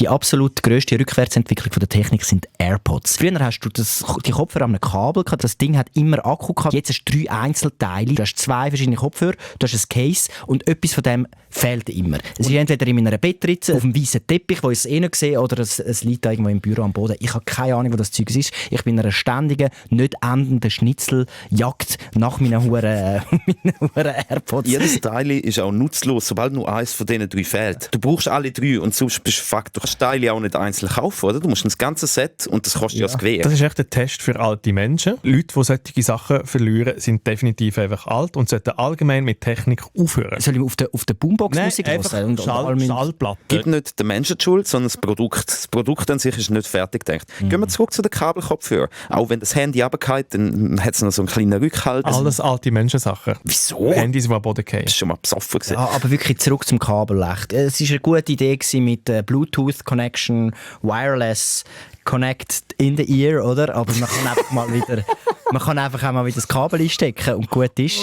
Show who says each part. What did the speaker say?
Speaker 1: Die absolut grösste Rückwärtsentwicklung von der Technik sind AirPods. Früher hast du die Kopfhörer an einem Kabel gehabt, das Ding hat immer Akku gehabt. Jetzt hast du 3 Einzelteile, du hast 2 verschiedene Kopfhörer, du hast ein Case und etwas von dem fehlt immer. Es ist entweder in meiner Bettritze, auf dem weißen Teppich, wo ich es eh nicht sehe, oder es liegt da irgendwo im Büro am Boden. Ich habe keine Ahnung, wo das Zeug ist. Ich bin in einer ständigen, nicht endenden Schnitzeljagd nach meinen Huren AirPods.
Speaker 2: Jedes Teil ist auch nutzlos, sobald nur eins von diesen 3 fehlt. Du brauchst alle 3 und sonst bist du Fakt. Du kannst Teile auch nicht einzeln kaufen, oder? Du musst das ganze Set und das kostet ja das Gewehr.
Speaker 3: Das ist echt ein Test für alte Menschen. Leute, die solche Sachen verlieren, sind definitiv einfach alt und sollten allgemein mit Technik aufhören.
Speaker 1: Soll ich auf der Boombox Musik hören?
Speaker 3: Schallplatte.
Speaker 2: Gibt nicht den Menschen die Schuld, sondern das Produkt. Das Produkt an sich ist nicht fertig gedacht. Gehen wir zurück zu den Kabelkopfhörern. Auch wenn das Handy runterfällt, dann hat es noch so einen kleinen Rückhalt.
Speaker 3: Alles alte Menschensachen.
Speaker 2: Wieso?
Speaker 3: Handys, die am Boden fallen.
Speaker 2: Das ist schon mal besoffen gewesen.
Speaker 1: Ja, aber wirklich zurück zum Kabel. Es war eine gute Idee mit Bluetooth Connection, Wireless Connect in the Ear, oder? Aber man kann einfach mal wieder das Kabel einstecken und gut ist.